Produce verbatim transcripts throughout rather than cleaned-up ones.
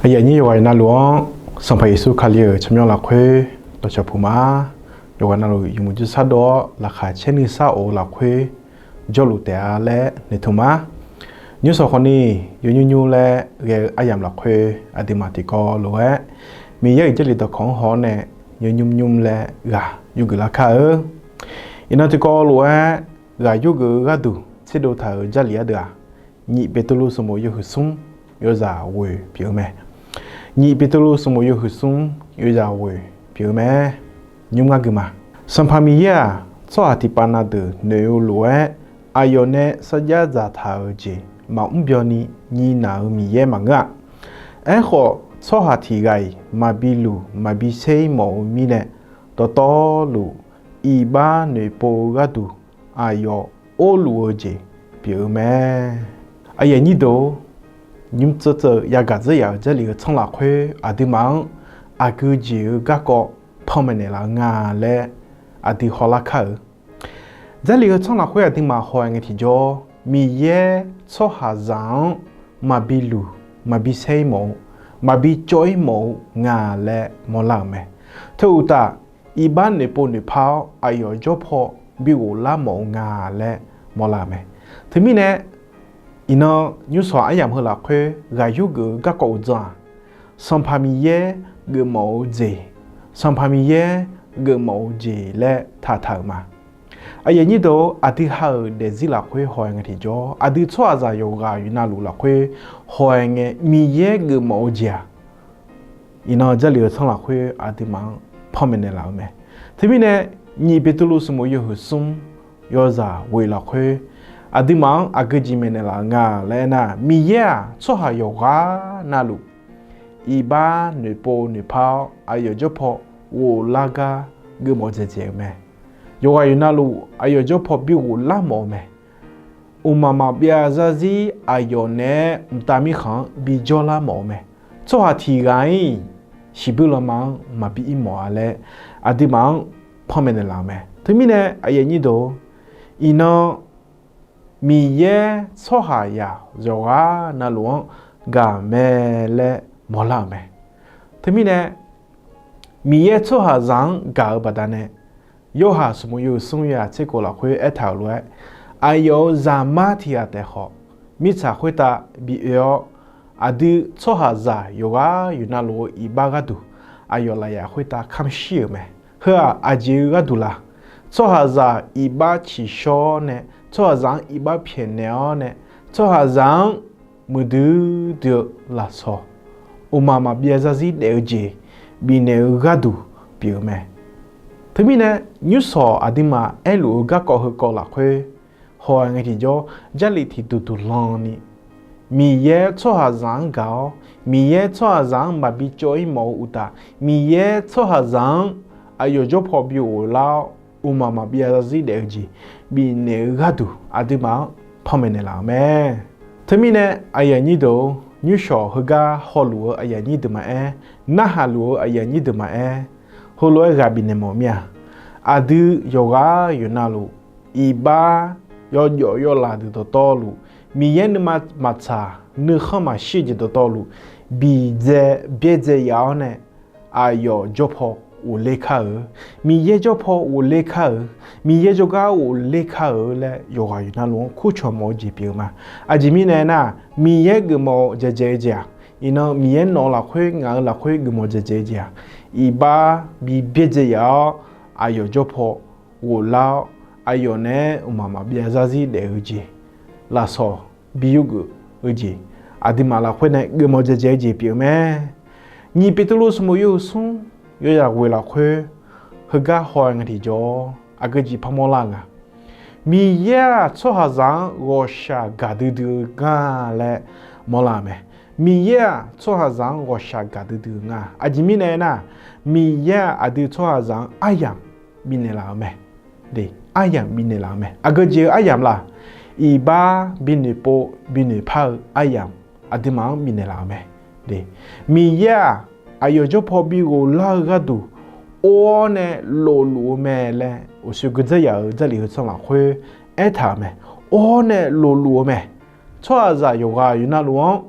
Aqyuif aqnyir yawqghaq navluf-anr, Sanqpaq Yeqsur Kali-euq tsawrmyanr lafkhoer dawqcawq puq ma. Yawqghaq navluf yawmuiq jir sar dov-awr laqkhaq caer nuisar of-eu lafkhoer jawrluf taef-a laer noeqtmq ma. Nymrshawq khawfni yawnymr nymr laer ghae-eu aryamq lafkhoer aqduimaf tiqkawv lof-aer Miqyaer-euq Jarlif dawqkawq-anr haw-awr nae yawnymr nymr laer ghaq yurgeuf lar kar-eu. Iqnan tiqkawv lof-aer ghaq yurgeuf-eu gharduq tserdov taq-euq Jarlif ardeuv-aq, Nyiq Beqtuvluv sanqbof yawhuiq smr yawzaq ghoeq pyeuf-eu mae. Nyiq Beqtuvluv sanqbof yawhuiq smr yawzaq ghoeq pyeuf-eu mae. Nymr ngar gui ma. Sanqpaq Miqyaer-aq, tsawrhaq tiqpav na deuq noeq-eu lof-aer, aqyawf nae sarjax dzaqtaq-euq jeq maqmr byanni nyiq naq-euq Miqyaer maqngeur-a. Aerkhawf, tsawrhaq tiq ghaq-iq maqbi luq maqbi saer-ir mawf-eu mirnae, dawqtawvluf iqbax noeqpov-eu gharduq aqyawf orluf-eu jeq pyeuf-eu mae. Aqyuif aqnyir deuq-or, nymr tseuvtseuvni yagaq dzeur yaf-euq Jarlif heu tsanr lafkhoer aqduimaf-anr aqgeu jeq-eu garkawv panmaeq naeqlaf-eu nga laer aqdui hawlar kar-eu. Jarlif heu tsanr lafkhoer aqduimaf haw-aer ngae tiqjawr, Miqyaer tsawrhaqzaq-anr maqbi luq maqbi saer-ir mawf-eu, maqbi cawv-ir mawf-eu nga laer mawrlar-euq mae. Teu uqtaf, iqbax noeqpov noeqpar-awr aqyawf jawrpaw bi ghoflar mawf-eu nga laer mawrlar-euq mae. Teumirnae, iqnan nymrshawq aryamq heu lafkhoer ghaq yurgeuf-eu garkawv uqdzan-aq, Sanqpaq Miqyaer geufmawf-eu jeq, Sanqpaq Miqyaer geufmawf-eu jeq laer taqtaq-euq ma. Aqyuif aqnyir deuq-or, aqdui ha-euq daefzir lafkhoer haw-aer ngae tiqjawr, aqdui tsawrhaqzaq yawqghaq yawqnavluf lafkhoer haw-aer ngae Miqyaer geufmawf-eu jeq-aq, iqnan Jarlif heu tsanr lafkhoer aqduimaf-anr panmaeq naeqlaf-eu mae. Teumirnae, Nyiq Beqtuvluv sanqbof yawhuiq smr yawzaq ghoeq lafkhoer aqduimaf-anr aqgeu jeq maeqnaeq laf-eu nga laer aernar, Miqyaer-aq, tsawrhaq yawqghaq navluf iqbax noeqpov noeqpar-awr aqyawf jawrpaw ghoflar gar geufmawf dzaeqdzaeq-eu mae. Yawqghaq yawqnavluf aqyawf jawrpaw bi ghoflar mawf-eu mae. Mqmaq maqbyav zarzir aqyawf naeq-aer mqtav mirkhanq-anr bijawr lar mawf-eu mae. Tsawrhaq tiq ghaq-iq shiqbuir lanma-anr maqbi ir mawf-a laer aqduimaf-anr panmaeq naeqlaf-eu mae. Teumirnae aqyuif aqnyir deuq-or, iqnan Miqyaer tsawrhaqzaq yawqghaq navluf-anr gaq mae laer mawrlar-euq mae. Teumirnae Miqyaer tsawrhaqzaq-anr gaq-eu baqdanae, Yorhaq sanqbof yawhuiq smr yawzaq tser kof lafkhoer aertaq-euq lof-aer, aqyawf-euq zaqmar tiq ghaq taef khawf, mirtsaq khoertav bi oe-awr, aqdui tsawrhaqzaq yawqghaq yawqnavluf-eu iqbax gharduq aqyawf lafyaf khoertav kamq shir-euq mae. Heu-aq aqjeq-eu gharduq la? Tsawrhaqzaq iqbax ciqshawr-awr nae, tsawrhaqzaq-anr iqbax pyaeqnaeq-awr nae, tsawrhaqzaq-anr muiqdui dui-eu lafsawq, mqmaq maqbyav zarzir daef-eu jeq bifnaeq-eu gharduq pyeuf-eu mae. Teumirnae, nymrshawq aqduimaf aerluf-eu garkawv heukawv lafkhoer haw-aer ngae tiqjawr, Jarlif tiqduq duq lanni Miqyaer tsawrhaqzaq-anr gaq-awr, Miqyaer tsawrhaqzaq-anr maqbi cawv-ir mawf-eu uqtaf, Miqyaer tsawrhaqzaq-anr aqyawf jawrpaw bi ghoflar-awr, mqmaq maqbyav zarzir daef-eu jeq bifnaeq-eu gharduq aqduimaf-anr panmaeq naeqlaf-euq mae. Teumirnae aqyuif aqnyir deuq-or, nymrshawq heugar hawluf-eu aqyuif aqnyir deuq maqaer, narhaq luf-eu aqyuif aqnyir deuq maqaer, heulof-aer ghaq bifnaeq mawf mir-a. Aqdui yawqghaq yawqnavluf iqbax yawjawf yawlaf deuq dawqtawvluf, Miqyaer nuima maqtsaq nuikhanr maqshir-eu jeq dawqtawvluf, bidzae byaerdzae yaf-awr nae aqyawf jawrpaw ghofler kar-eu, Miqyaer jawrpaw ghofler kar-eu, Miqyaer jawrgar ghofler kar-eu laer yawqghaq yawqnavluf-anr kurcawq mawf-eu jeq pyeuf-eu ma. Aqjeq mirnae aernar, Miqyaer geufmawf-eu dzaeqdzaeq-eu jeq-aq, iqnan Miqyaer nawq-eu lafkhoer ngaq-euq lafkhoer geufmawf dzaeqdzaeq-eu jeq-aq, iqbax bi byaerdzae yaf-awr aqyawf jawrpaw ghoflar-awr, aqyawf naeq-aer mqmaq maqbyav zarzir daef-eu jeq, lafsawq bi yurgeuf-eu jeq, aqduimaf lafkhoer nae geufmawf dzaeqdzaeq-eu jeq pyeuf-eu mae. Nyiq Beqtuvluv sanqbof yawhuiq smr yawzaq ghoeq lafkhoer heugar haw-aer ngae tiqjawr, aqgeu jeq parmawr lar-eu nga. Miqyaer-aq tsawrhaqzaq-anr ghawqshaq gaqdui dui-eu nga laer mawrlar-eu mae. Miqyaer-aq tsawrhaqzaq-anr ghawqshaq gaqdui dui-eu nga. Aqjeq mirnae aernar, Miqyaer-aq aqdui tsawrhaqzaq-anr aryamq bifnaeq laf-eu mae. Aryamq bifnaeq laf-eu mae. Aqgeu jeq-eu aryamq la? Iqbax binoeqpov binoeqpar-eu aryamq aqduimaf-anr bifnaeq laf-eu mae. Miqyaer-aq aqyawf jawrpaw bi ghoflar-eu gharduq or-awr nae lofluf-eu mae laer uqshoe gui dzeur yaf-euq Jarlif heu tsanr lafkhoer aertaq-euq mae. Or-awr nae lofluf-eu mae. Tsawrhaqzaq yawqghaq yawqnavluf-anr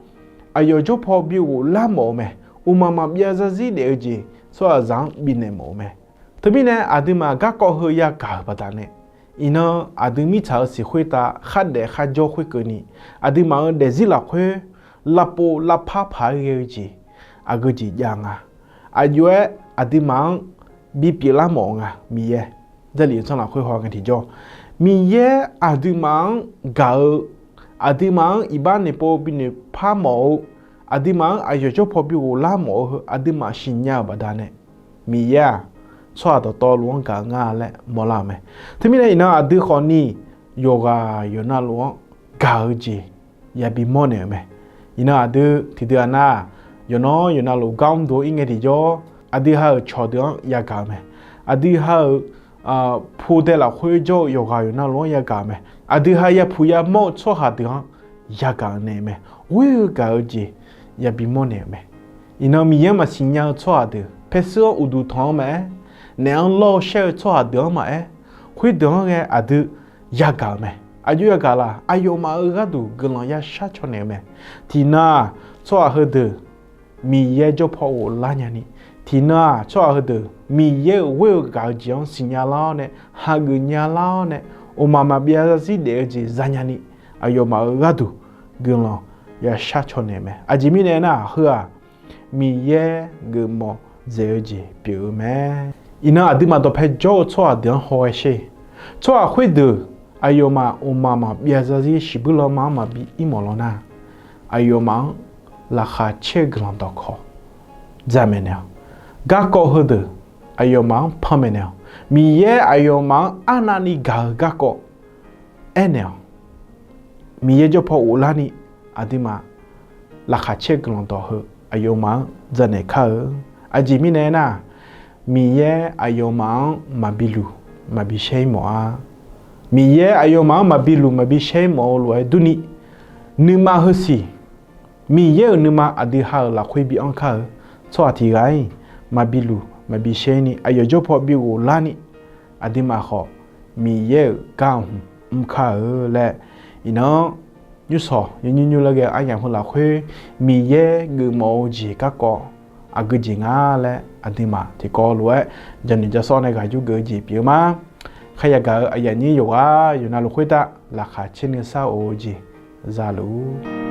aqyawf jawrpaw bi ghoflar mawf-eu mae. Uqmaq maqbyav zarzir daef-eu jeq tsawrhaqzaq-anr bifnaeq mawf-eu mae. Teumirnae aqduimaf garkawv heu yagaq-euq baqdanae, iqnan aqdui mirtsaq-euq siq khoertav khardaef kharjawr khoerkeuvni, aqduimaf-euq daefzir lafkhoer lavpov lavpar paq-aer ghae-eu jeq aqgeu jeq jav nga. Aqjox-aer aqduimaf-anr bipyeuf lar mawf-eu nga Miqyaer. Jarlif-eu tsanr lafkhoer haw ngae tiqjawr, Miqyaer aqduimaf-anr gaq-eu, aqduimaf-anr iqbax noeqpov binoeq par mawf-eu, aqduimaf-anr aqyawf jawrpaw bi ghoflar mawf-eu heu aqduimaf siqnya-euq baqdanae, Miqyaer-aq tsawrhaq dawqtawvluf-anr gaq-eu nga laer mawrlar-euq mae. Teumirnae iqnan aqdui khawfni yawqghaq yawqnavluf-anr gaq-eu jeq yabi mawrnaeq-euq mae. Iqnan aqdui tiqdui-aq nar, yawqnan yawqnavluf gar mr dov-ir ngae tiqjawr, aqdui ha-euq cawqdeuq-anr yagaq-eu mae. Aqdui ha-euq pudae lafkhoer jawr-eu yawqghaq yawqnavluf-anr yagaq-eu mae. Aqdui ha yapuq yamawr-eu tsawrhaq deuq-anr yagaq-eu naeq-eu mae. Ghoer-eu gaq-eu jeq yabi mawrnaeq-euq mae. Iqnan Miqyaer-anr maqsiq nya-eu tsawrhaq deuq, paershuir-anr uqduq tanq-anr maqaer, naef-anr lawr-eu shaer-eu tsawrhaq deuq-anr maqaer, khoerdeuq-anr ghae aqdui yagaq-euq mae. Aqjox yagaq laf? Aqyawfmaf-euq gharduq guiqlanq yashar caw naeq-eu mae. Tiqnan-aq, tsawrhaq heudeuq Miqyaer jawrpaw ghoflar nyani, tiqnan-aq tsawrhaq heudeuq Miqyaer-euq ghoer-eu gaq-eu jeq-anr siqnya lar-awr nae, hageuf nya lar-awr nae, uqmaq maqbyav zarzir daef-eu jeq zanya ni, aqyawfmaf-euq gharduq guiqlanq yashar caw naeq-eu mae. Aqjeq mirnae aernar, heu-aq Miqyaer geufmawf dzaeq-eu jeq pyeuf-eu mae. Iqnan aqduimaf dawqpae jawr-eu tsawrhaq deuq-anr hawghae sher. Tsawrhaq khoerdeuq aqyawfmaf uqmaq maqbyav zarzir shiqbuir lanma-anr maqbi ir mawf law nar, aqyawfmaf-anr laqkhaq caer-eu guiqlanq dawqkawq dzaqmaeq naeq-awq. Garkawv heudeuq aqyawfmaf-anr panmaeq naeq-awq. Miqyaer aqyawfmaf-anr arnavni gaq-eu garkawv aernaeq-awq. Miqyaer jawrpaw ghoflarni aqduimaf laqkhaq caer guiqlanq dawq heu aqyawfmaf-anr dzaqnaeq kar-eu. Aqjeq mirnae aernar, Miqyaer aqyawfmaf-anr maqbi luq maqbi shaer-ir mawf-a. Miqyaer aqyawfmaf-anr maqbi luq maqbi shaer-ir mawf-eu lof-aer durni, nuima heusiq Miqyaer-euq nuima aqdui ha-euq lafkhoer bi anr kar-eu. Tsawrhaq tiq ghaq-iq maqbi luq maqbi shaer-ir ni aqyawf jawrpaw bi ghoflarni, aqduimaf khawf Miqyaer-euq gar hmq mr kar-eu laer, iqnan nymrshawq yawnymr nymr laer ghae-eu aryamq heu lafkhoer Miqyaer geufmawf-eu jeq garkawv aqgeu jeq nga laer aqduimaf tiqkawv lof-aer janoeq jasawr nae ghaq jur geuf-eu jeq pyeuf-eu ma. Kharya gaq-eu aqyuif aqnyir yawqghaq yawqnavluf khoertav laqkhaq caer nuisar of-eu jeq zaluf-ur.